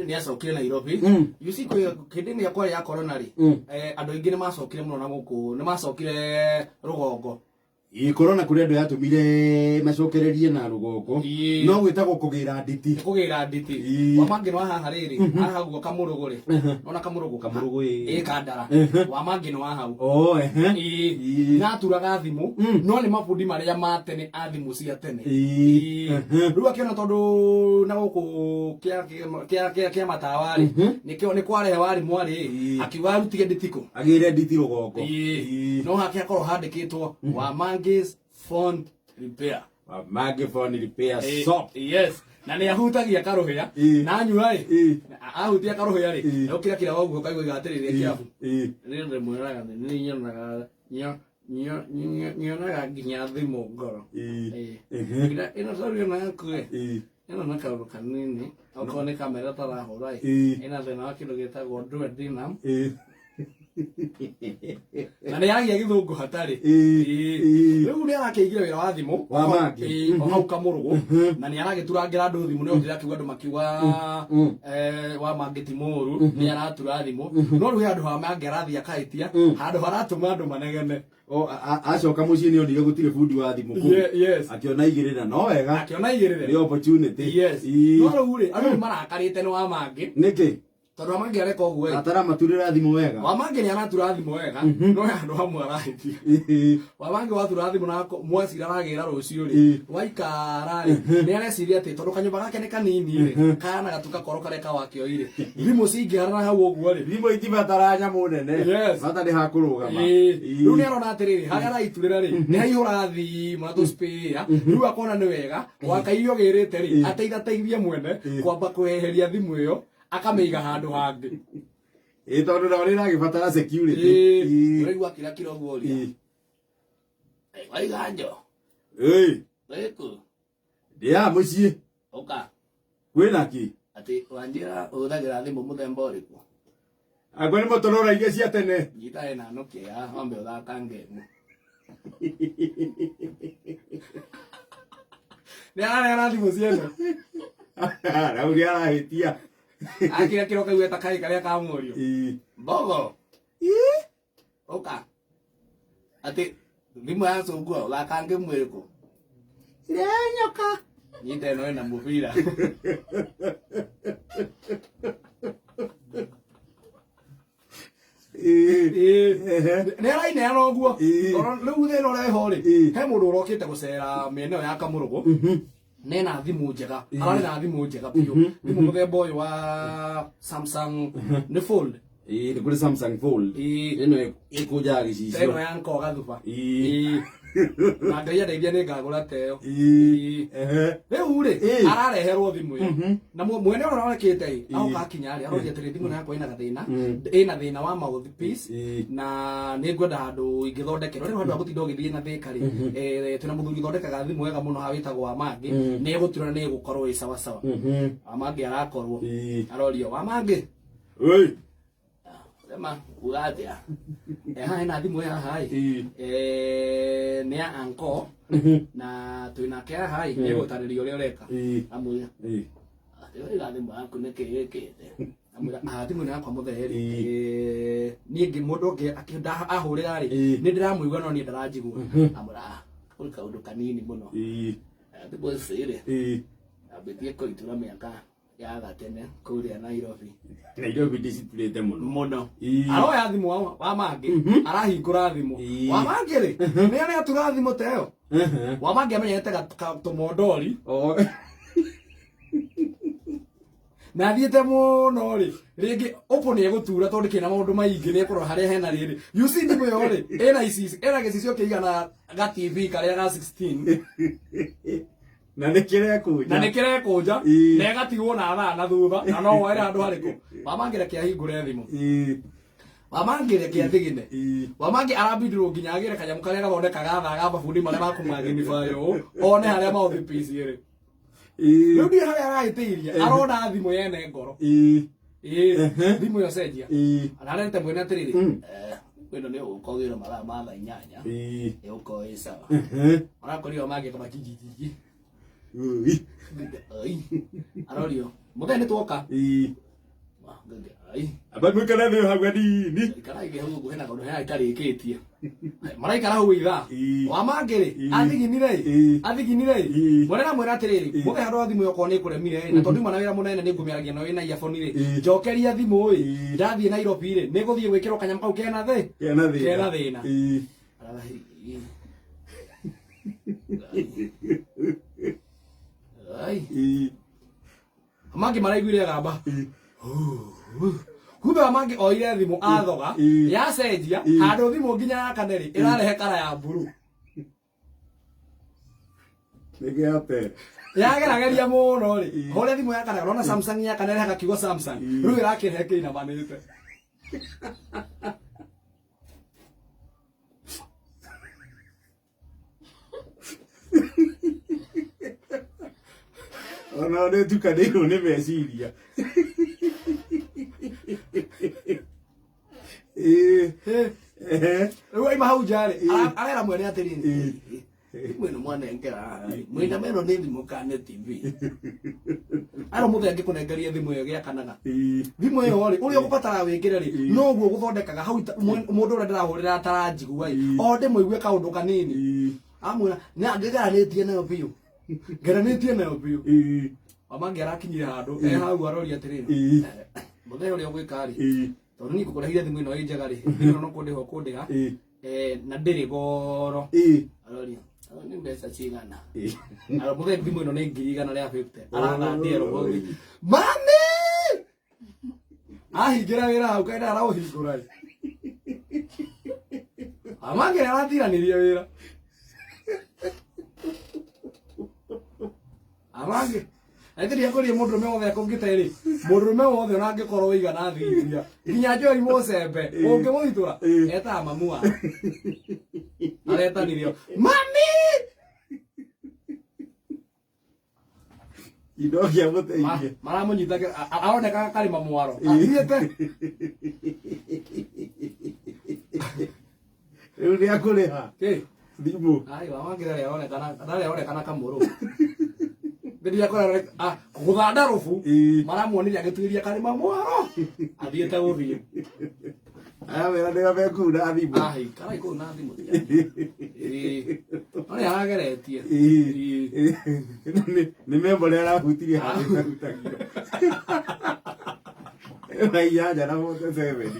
Nĩ acokire Nairobi. You see, kwĩ hĩndĩ ĩrĩa kwarĩ ya corona rĩ, andũ aingĩ nĩ macokire mũno na gũkũ, nĩ macokire rũgongo. Ĩ, corona kũrĩ andũ yatũmire macokererie na rũgongo. No gwĩtagwo kũgĩra nditi. Nĩ kũgĩra nditi. Wa mangĩ wa haha rĩrĩ, haha guo Kamũrũgũ rĩ, nona Kamũrũgũ? Kamũrũgũ, ĩ. Ĩ, Kandara. Wa mangĩ nĩ wa hau. Oh, ehe. Na aturaga thimũ, no nĩ mabundi marĩa ma tene, a thimũ cia tene. Rĩu akĩona tondũ na gũkũ kĩa matawa rĩ, nĩkĩo nĩ kwarehe warimũ rĩ, akiuga arutige nditikũ. Agĩre nditi rũgongo. No hake hakorwo handĩkĩtwo wa Mangis Phone Repair. Wa Mangĩ Phone Repair Shop. Yes, na nĩ ahutagia karũhĩa na anyua ĩ, ahutia karũhĩa rĩ, ũkĩra kĩra ũguo kaigua igatĩrĩria kĩrabu. Nĩ ndĩmwĩraga nĩ nyonaga nyonaga nginya thimũ ngoro. Ĩno sorry ĩno yaku ĩ, ĩno na kaũndũ kanini, okorwo nĩ kamera tarahũra ĩ, ĩna thĩna wa kĩndũ gĩtagwo duodenum. Na nĩ yagia gĩthũngũ hatarĩ. Rĩu nĩ arakĩigire wĩra wa thimũ. Wa Mangĩ. O hau Kamũrũgũ, na nĩ aragĩturangĩra andũ thimũ. Nĩ ondire akiuga andũ makiuga wa Mangĩ ti mũru, nĩ aratura thimũ, no rĩu he handũ ha Mangĩ arathiĩ akahĩtia, handũ haratũma andũ manegene. O, acoka mũciĩ nĩ onire gũtirĩ bundi wa thimũ kũu. Yes. Akĩona igĩrĩra no wega. Akĩona igĩrĩre. Nĩ opportunity. Yes. No rĩu rĩ, andũ nĩ marakarĩte nĩ wa Mangĩ. Nĩkĩ? Tondũ wa Mangĩ areka ũguo ĩ. Ataramaturĩra thimũ wega. Wa Mangĩ nĩ aratura thimũ wega, no he handũ hamwe arahĩtia. Wa Mangĩ watura thimũ na mwacira aragĩra rũciũ rĩ, waikara rĩ, nĩ areciria atĩ tondũ kanyũmba gake nĩ kanini rĩ, kana gatu gakoro karĩa kawakĩoi rĩ, thimũ cingĩharana hau ũguo rĩ. Thimũ itibatara nyamũ nene. Yes. Bata nĩ hakũrũgama. Rĩu nĩ arona atĩrĩrĩ, harĩa araiturĩra rĩ, nĩ haihũra thimũ na tũspare. Rĩu akona nĩ wega wakairio gĩrĩte rĩ, ateithateithie mwene kwamba kweheria thimũ ĩyo, akamĩiga handũ hangĩ. Ĩ, tondũ nao nĩ ĩragĩbatara security. Ũraigua kĩrĩa kĩroguo ũria. Waiga njo. Ĩ. Wĩkũ? Ndĩ haha mũciĩ. Ũka. Kwĩna kĩ? Atĩ wanjĩra ũhũthagĩra thimũ mũthemba ũrĩkũ? Angwa nĩ Motorola iria cia tene. Nyita ĩna Nokia ya wambe ũthaka ngemu. Nĩ araneana thimũ ciene. Rĩu nĩ arahĩtia. Akira kĩro kaigua ta kaĩ karĩa ka mũriũ. Mbogo. Ũka. Atĩ thimũ ya cungwa ũthaka ngemu ĩrĩkũ? Ĩrĩa ya nyoka. Nyita ĩno ĩna mũbira. Nĩ araineana ũguo. Tondũ rĩu thĩna ũrĩa wĩho rĩ, he mũndũ ũrokĩte gũcera mĩena ĩyo ya Kamũrũgũ, nena thimũ njega, ararĩ na thimũ njega biũ, thimũ mũthemba ũyũ wa Samsung nĩ fold. Ĩ, nĩ kũrĩ Samsung Fold. Ĩno ĩkũnjaga Ta gĩcicio. Ĩno ya nkoga thuba. Na Ngai andeithia nĩ ngagũra ta ĩyo. Rĩu rĩ, arareherwo thimũ ĩyo na mwene ũrĩa ũrekĩte ĩ, agoka akinya rĩ, aroria atĩrĩ, thimũ ĩno yakwa ĩna gathĩna, ĩna thĩna wa mouthpiece, na nĩ ngwenda handũ ingĩthondekerwo. Rĩu handũ ha gũtinda ũgĩthiĩ na Thĩka rĩ, twĩna mũthuri ũthondekaga thimũ wega mũno haha wĩtagwo wa Mangĩ, nĩ egũtura na nĩ ĩgũkorwo ĩ sawa sawa. Wa Mangĩ arakorwo arorio wa Mangĩ. Oi. Sema uga atĩa? Haha hena thimũ ĩ haha ĩ. Nĩ ya anko na twĩnake haha ĩ, nĩegũtarĩria ũrĩa ũreka. Amwĩra atĩ waiga thimũ yaku nĩkĩ ĩkĩte? Amwĩra, ah, thimũ ĩno yakwa mũthee rĩ, niĩ ngĩ mũndũ ũngĩ ahũrĩra rĩ, nĩ ndĩramũigua no niĩ ndaranjigua. Amwĩra, ah, kũrĩ kaũndũ kanini mũno. Thimũ ici rĩ, ambĩtie kũitura mĩaka ya gatene kũrĩa Nairobi. Nairobi ndĩciturĩte mũno. Mũno. Aroya thimũ wa Mangĩ, arahingũra thimũ. Wa Mangĩ rĩ, nĩ arĩa atura thimũ ta ĩyo. Wa Mangĩ amenyete tũmondori. Na athiĩte mũno rĩ, rĩngĩ Oppo nĩ egũtura tondũ kĩna maũndũ maingĩ, nĩ ekũrora harĩa hena rĩrĩ. You see, thimũ ĩyo rĩ, ĩna icicio, ĩna gĩcicio kĩigana ga TV karĩa ga 16. Na nĩ kĩrekũnja. Na nĩ kĩrekũnja. Na ĩgatigwo na thaa na thutha na no woere handũ harĩkũ. Wa Mangĩ reke ahingũre thimũ. Wa Mangĩ reke athigine. Wa Mangĩ arabindirwo nginya agĩre kanyamũ karĩa gathondekaga thaa ga mabundi marĩa makũmagnify ũũ, one harĩa mouthpiece ĩrĩ. Rĩu ndiũĩ harĩa arahĩtĩirie, arona thimũ yene ngoro. Thimũ ĩyo cenjia. Na arerete mwene atĩrĩrĩ, ĩno nĩ ũgũka ũgĩre mathaa ma thaa 8, ĩgũkorwo ĩ sawa. Arakorirwo mangĩ kama jijijiji. Ui. Oi. Arorio mũthenya nĩ twoka. Ai. Amba mũikare thĩ hau hanini. Ikarai hau ũguo hena kaũndũ hena itarĩkĩtie. Maraikara hau ithaa. Ĩĩ. Wa mangĩ rĩ, Ĩĩ. athiginire ĩ, Ĩĩ. athiginire ĩ. Ĩĩ. Mwene namwĩra atĩrĩrĩ, Ĩĩ. mũthĩ handũ ha thimũ ĩyo okorwo nĩ ĩkũremire ĩ, na tondũ nduma na wĩra mũnene nĩ ngũmĩaragia nawe na earphone rĩ, Ĩĩ. njokeria thimũ ĩ, Ĩĩ. ndathiĩ Nairobi rĩ, nĩ ngũthiĩ gwĩkĩrwo kanyamũ kau kena thĩ. Kena thĩna. Kena thĩna. Ĩĩ. Ai. Ĩĩ. Mangĩ maraiguire agamba. Ĩĩ. Kumbe wa mangĩ oire thimũ athoga, Ĩĩ. yacenjia, Ĩĩ. handũ thimũ nginya yakane rĩ, ĩrarehe kara ya mburu. Nĩ Airtel. Yagerageria mũno rĩ, Ĩĩ. hũrĩa thimũ yakana, ũrona Samsung yakana ĩrehaga kiugo Samsung, Ĩĩ. rĩu ĩrakĩrehe kĩinamanĩte. Ona nĩ tukanĩirwo nĩ meciria. Ĩĩ. Ehe. Rĩu aima hau nja rĩ, Ĩĩ. arera mwene atĩrĩrĩ, Ĩĩ. thimũ ĩno mwanengera mwĩna meno nĩ thimũ kana nĩ TV. Arĩa mũthee angĩkũnengeria thimũ ĩyo gĩakanaga. Ĩĩ. Thimũ ĩyo rĩ, ũrĩa ũgũbatara wĩkĩre rĩ, Ĩĩ. noguo gũthondekaga hau mũndũ ũrĩa ndĩrahũrĩra ataranjigua ĩ, Ĩĩ. o ndĩmũigue kaũndũ kanini. Ĩĩ. Amwĩra, na ngĩgeranĩtie nayo biũ. Ngeranĩtie nayo biũ. Ĩĩ. Wamangĩ arakinyire handũ, Ĩĩ. e hau aroria atĩrĩrĩ, Ĩĩ. mũthee ũrĩa ũgwĩka rĩ, Ĩĩ. tondũ niĩ ngũkũrehire thimũ ĩno ĩ njega rĩ, thimũ ĩno no kũndĩha ũkũndĩha, Ĩĩ. na ndĩrĩ goro. Ĩĩ. Aroria, "Aro nĩ mbeca cigana?" Ĩĩ. Aro mũthee thimũ ĩno nĩ 150,000. Arathandie rũhũthi. Mami! Ahingĩra wĩra hau kaĩ ndaraũhingũra ĩ. Wamangĩ nĩaratiranĩria wĩra. Amangĩ Aitĩria kũria mũndũrũme wothe akũngĩte rĩ, mũndũrũme wothe ona angĩkorwo wĩigana thithia, nginya Joel Mũcembe, Ĩĩ. ũngĩmũthitũra, Ĩĩ. etaga mamu wao. Aretanirio, mami! Indo kĩa mũteithie. Maramũnyita aroneka karĩma mwaro. Ĩĩ. Athiĩte. Rĩu nĩ akũrĩha Kĩ? thimũ. Ai, wamangĩ ndarĩ aronekana, ndarĩ aronekana kamũrũ. Ngĩthiĩ akora gũthanda rũbu, Ĩĩ. maramuonire agĩtuĩria karĩma mwaro. Athiĩte gũthiĩ. Aya wĩra nĩo mekuu na thimũ. Ai, karai kũu na thimũ. Ĩĩ. No nĩ arageretie. Ĩĩ. Ĩĩ. Nĩ membo arahutirie handũ ĩtahutagio. Na inyanya na 47.